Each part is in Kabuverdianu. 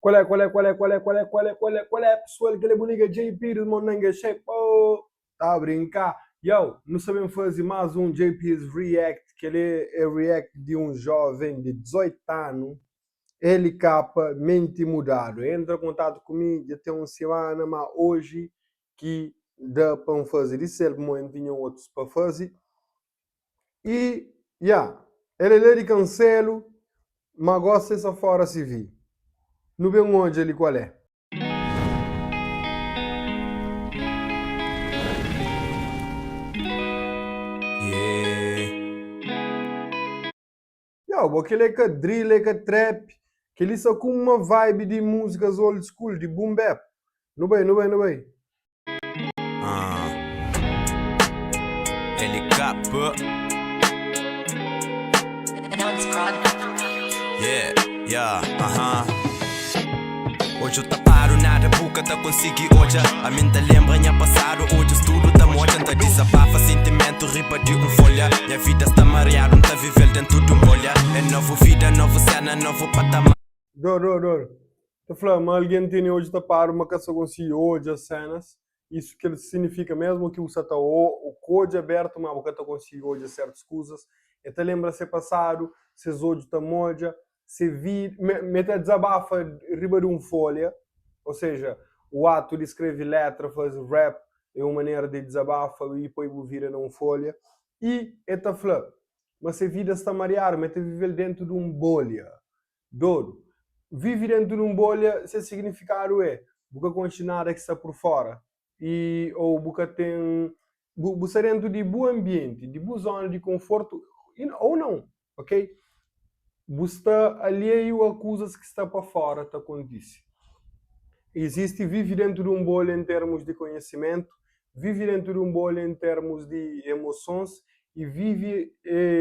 Qual é, qual é, qual é, qual é, qual é, qual é, qual é, qual é, pessoal? Kel é bu nigga Jay Pires, mon nanga shape, oh, tá brincar. Yo, nu sta ben faze más un Jay Pires React, kel é é react di un jovem di 18 anu, LK Menti Mudadu. Entra kontatu ku mi dja ten un simana, ma oji ki da pa N faze di sel, pamodi N tinha otus pa faze. I, ya, el é la di Kanselu, ma gosi el sta fora CV. Nu ben odja li kual é. Yo, bo kel é ka drill, é ka trap, kel-li sta ku uma vibe di múzikas old school, di boom bap. Nu bai, nu bai, nu bai. Ah. LK. Yeah, yeah, aham. Odju tapadu, nada bu ka ta konsigi odja. Ami N ta lenbra nha pasadu, odjus tudu ta modja. N ta dizabafa sintimentu riba di un folha. Nha vida sta mariadu, N ta vive-l dentu di un bolha. É novu vida, novu sena, novu patamar. Dor, dor, dor. Ta fla ma algen tene odju tapadu ma ka sa konsigi odja senas. Isu kel signifika mesmu ki bu sa ta ku odju abertu ma bu ka ta konsigi odja sertus kuzas. E ta lenbra se pasadu, ses odju ta modja, se vida, me ta dizabafa riba di un folha, ou seja, o atu di skreve letra, faze rap e un manera di dizabafa i poi bu vida na un folha. I e ta fla ma se vida sta mariadu, ma e ta vive-l dentu di un bolha. Dodu. Vive dentu di un bolha, se signifikadu é, bu ka konxe nada ki sta pur fora i ou bu ka ten, bu bu sta dentu di bu anbienti, di bu zona di konfortu ou nau, ok? Bu sta alheiu a kuzas ki sta pa fora ta kontise. Izisti vive dentu di un bolha en termus di konhesimentu, vive dentu di un bolha en termus di emosons i vive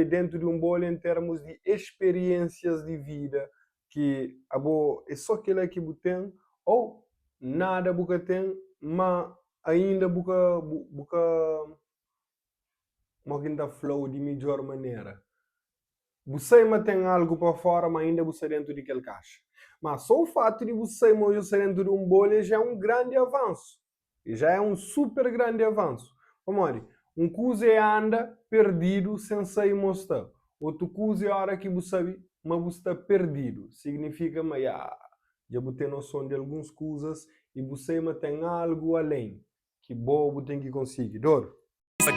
dentu di un bolha en termus di experiências di vida ki abo é so kila ki bu ten ou nada bu ka ten ma ainda bu ka bu ka mo ki N ta fla-u di midjor manera bu sai ma ten algu pa fora ma ainda bu sta dentu di kel kaxa ma so u fatu di bu sai ma oji bu sta dentu di un bolha ja é un grandi avansu Já é un super grandi avansu. Pamodi? Un kuza é anda perdidu sen sabe mo sta. Otu kuza é ora ki bu sabe ma bu sta perdidu. Signifika ma ya, dja bu ten noson di alguns kuzas i bu sabe ma ten algu alen ki bo bu ten ki konsigi. Dor.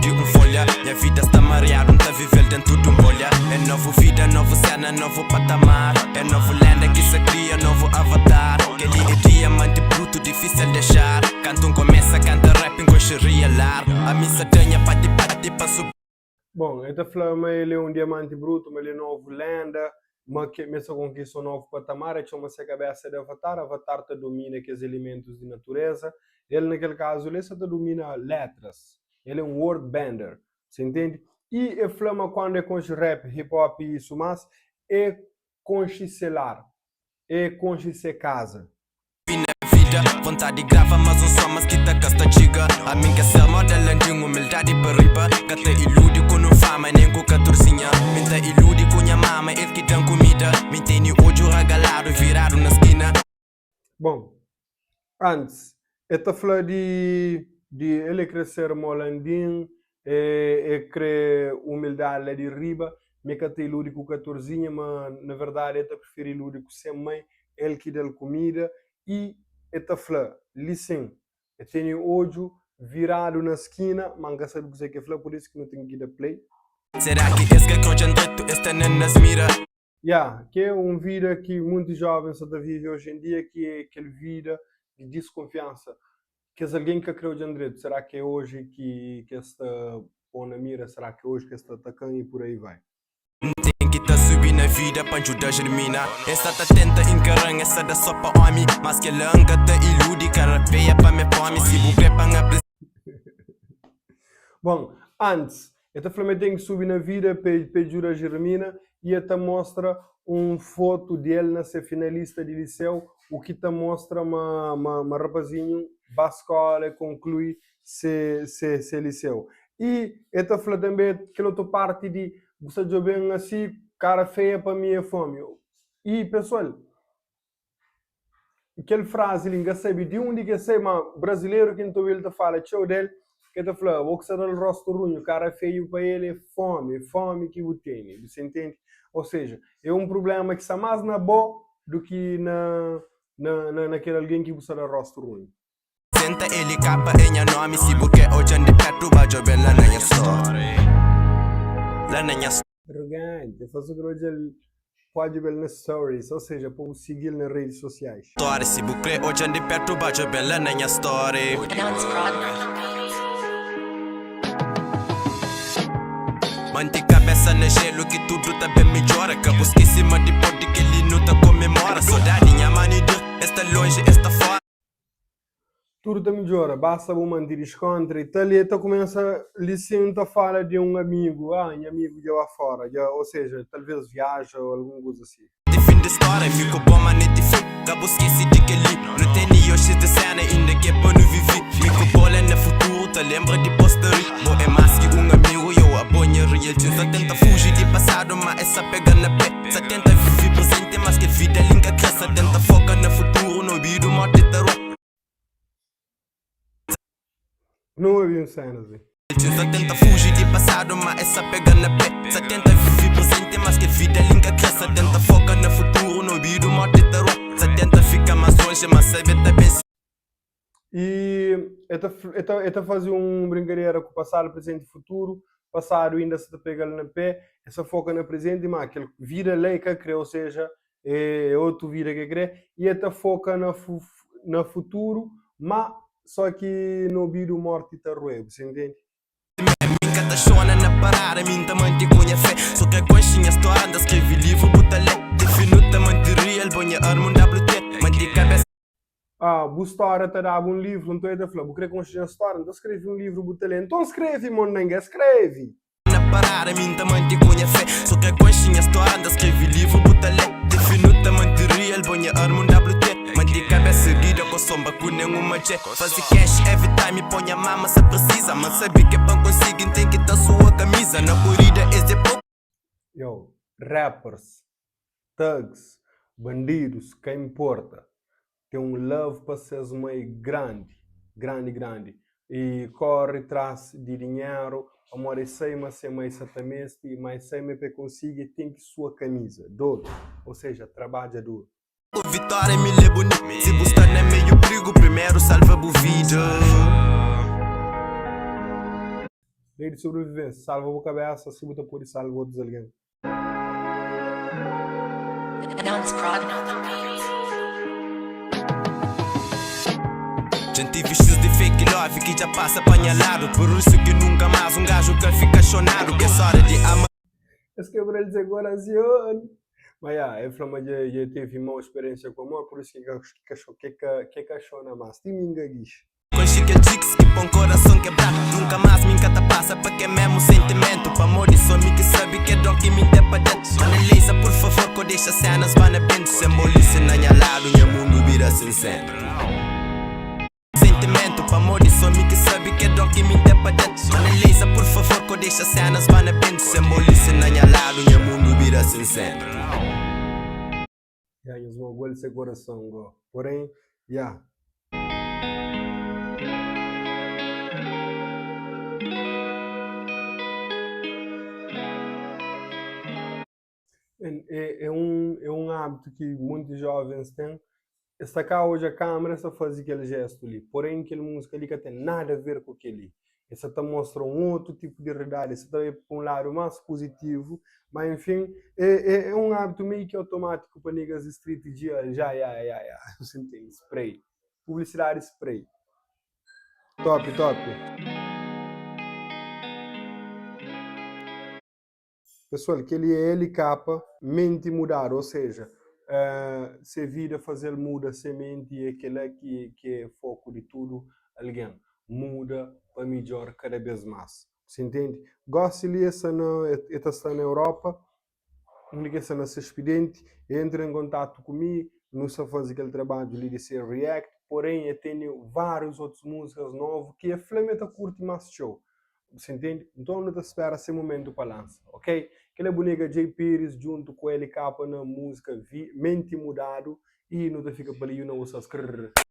Di un folha, nha vida sta mariadu, N ta vive-l dentu di un bolha. É novu vida, novu sena, novu patamar. É novu lenda ki sa kria, novu avatar. Kel-li é diamanti brutu, difísil di axar. Kantu N komesa kanta rap, N konxe rialar. Ami N sa da nha pati-pati pa subi. Bon, el ta fla ma el é un diamanti brutu, ma el é novu lenda, ma ke ma el sta konkista un novu patamar. El txoma se kabésa di Avatar. Avatar ta domina kes elementus di naturéza. El, na kel kazu li, el sta ta domina létras. El é un word bender. Sa intende? I el fla ma kandu el konxe rap, hip hop i isu más, el konxe se lar, el konxe se kaza. Na vida, vontadi grava mas un som mas ki ta ka sta txiga Ami N ka ser moda Landim, umildadi pa riba Ka ta iludi ku nun fama nen ku katorzinha Mi N ta iludi ku nha mama, el ki dan kumida Mi N teni odju ragaladu, viradu na skina. Bon, antis, el ta fla di di el e kre ser molandin, e e kre umildadi la di riba, mi ka ta iludi ku katorzinha, ma na verdadi el ta prifiri iludi ku se mai, el ki da-l kumida, i el ta fla, li sin, el tene odju viradu na skina, ma N ka sabe kuzê ki el fla, pur isu ki nu ten ki da play. Será ki es ka kre odja-m dretu, es ta nen nas mira? Ya, ki é un vida ki munti jóvens sa ta vive oji en dia, ki é kel vida di diskunfiansa. Kes algen ki ka krê odja-m dretu, será ki é oji ki ki es ta pô-m na mira? Será ki é oji ki es ta ataka-m? I pur aí vai. N ten ki ta subi na vida pa N djuda Jermina. Es sa ta tenta inkara-m, es sa da sô pa ómi. Mas kel-la N ka ta iludi, ka rapeia pa me fómi. Si bu krê pa N apri. Bon, antis, El ta fla ma el ten ki subi na vida pa el djuda Jermina i el ta mostra un fotu di el na se finalista di liseu, u ki ta mostra ma ma rapazinhu ba skola i konklui se se se liseu. I el ta fla tanbe kel otu parti di bu sta djobe-m asi, kara feia pa mi e fomi. I pesoal. Kel frazi li N ka sabe di undi ki el sai, ma brazileru ki N ta obi-l ta fala txeu del, ki el ta fla, Bo ki sta da-l rostu runhu, kara feiu pa el é fomi, é fomi ki bu tene. Bu sa intende? Ou seja, é un prubléma ki sta más na bo du ki na na na kel algen ki bu sta da rostu runhu. Senta ele capa é nha nome Si bu kre odjan di pertu ba djoben la na nha story La na nha Arrogante, faz o que odja-l pode djobe-l na stories, ou seja, pa bu sigi-l na redes sociais. Story Si bu kre odjan di pertu ba djoben la na nha story. Manti kabesa na jelu ki tudu ta ben midjora Ka bu skese ma dipos di kel-li nu ta komemora Sodadi nha mani di es ta lonji es ta fora. Tudu ta midjora, basta bu manti diskontra i tal. I el ta kumesa li sin ta fala di un amigu, ah, nha amigu dja ba fora, dja, ou seja, talvês viaja ou algun kuza si. Ti fin di stória, mi ku bo ma ne ti fin Ka bu skese di kel-li Nu tene yoxis di sena inda k'é pa nu vivi Mi ku bo la na futuru ta lenbra dipôs ta ri Bo é más ki un amigu, yo abo nha real N sa tenta fuji di pasadu ma es sa pega na pé Sa tenta vivi prezenti mas kel vida li N ka kre Sa tenta foka na futuru na obidu morti ta rua. Nu obi un sénas li. N sa tenta fuji di pasadu ma es sa pega na pé Sa tenta vivi prezenti mas kel vida li N ka kre Sa tenta foka na futuru na obidu morti ta rua Sa tenta fika más lonji ma sabe ta ben. I el ta el ta el ta faze un brinkadera ku pasadu, prezenti i futuru. Pasadu inda sa ta pega-l na pé, el sa foka na prezenti ma kel vida la el ka kre, ou seja, é otu vida ki el kre i el ta foka na na futuru má só ki na obidu morti ta ruê, bu sa intende? Mi N ka ta xona na parada, mi N ta mante ku nha fé So kre konxe nha stória, N ta skrebe livru bu ta lé Ti fi nu ta mante real, bo nha armun WT Mante kabesa. Ah, bu stória ta da-bu un livru, nton el ta fla, bu kre konxe nha stória? N ta skrebe un livru bu ta lé. Nton skrebe, mondangé, skrebe! Na parada mi N ta mante ku nha fé So kre konxe nha stória N ta skrebe livru bu ta lé Ti fi nu ta mante real bo nha armun WT Mante kabesa erguida ko sonbra ku nenhun matxé Faze cash every time po nha mama sa presiza Ma N sabe ke pa N konsigi N ten ki ta sua kamiza Na korida es é poku. Yo, rappers, thugs, bandidus, ka importa, ten un love pa ses mai grandi, grandi, grandi i kóre tras di dinheru pamodi es sai ma se mai sa ta meste, ma es sai ma pa e konsigi e ten ki sua kamiza dodu, ou seja, trabadja duru. Ku vitória mi leba ni Si bu sta na meiu prigu Primeru salva bu vida. Lei di sobrevivênsia, salva bu kabésa si bu ta pode salva otus algen. Dja N tive xis di fake love ki dja pasa pa nha ladu Pur isu ki nunka más un gaju ka fika xonadu Kes óra di ama. Es kebra-l se korason. Ma ya, el fla ma dja dja el tevi mau speriensia ku amor, pur isu ki ka ki ka xona más. Ti mi N ka gix. Konxe kel chicks ki pon korason kebradu Nunka más mi N ka ta pasa pa kel mesmu sentimentu Pamodi so mi ki sabe kel dor ki mi N ten pa dentu Analisa pur favor ko dexa senas ba na bentu Sen bo lise na nha ladu nha mundu bira sen sentu Sentimentu Pamodi so mi ki sabe kel dor ki mi N ten pa dentu Analisa pur favor ko dexa senas ba na bentu Sen bo lise na nha ladu nha mundu bira sen sentu. Ya nhos magual se coração go. Porém, ya. É, é, um, é um hábito ki monti jovens ten. Es ta ka odja câmera, es ta faze kel gesto li. Porém, kel música li ka ten nada a ver ku kel-li. El sa ta mostra un otu tipu di realidadi, el sa ta bai pa un ladu más puzitivu, má enfin, é é un ábitu meiu ki automátiku pa niggas di street dja ja ya ya ya, bu ntende? Spray, publisidadi spray. Top, top. Pesoal, kel-li é LK, menti mudadu, ou seja, se vida faze-l muda se menti i é kel-la ki é foku di tudu algen, muda pa midjór kada bês más. Bu intende? Gósi li el sta na, el ta sta na Europa, undi ki el sta na se spidenti, el entra en kontatu ku mi, nu sta faze kel trabadju li di se react, porém el tene várius otus múzikas novu ki el fla ma el ta kurti más txeu. Bu sa intende? Nton nu ta spera se momentu pa lansa, ok? Kel é bu nega Jay Pires djuntu ku LK na múzika Menti Mudadu. I nu ta fika pa li, you know what's up, skrrr.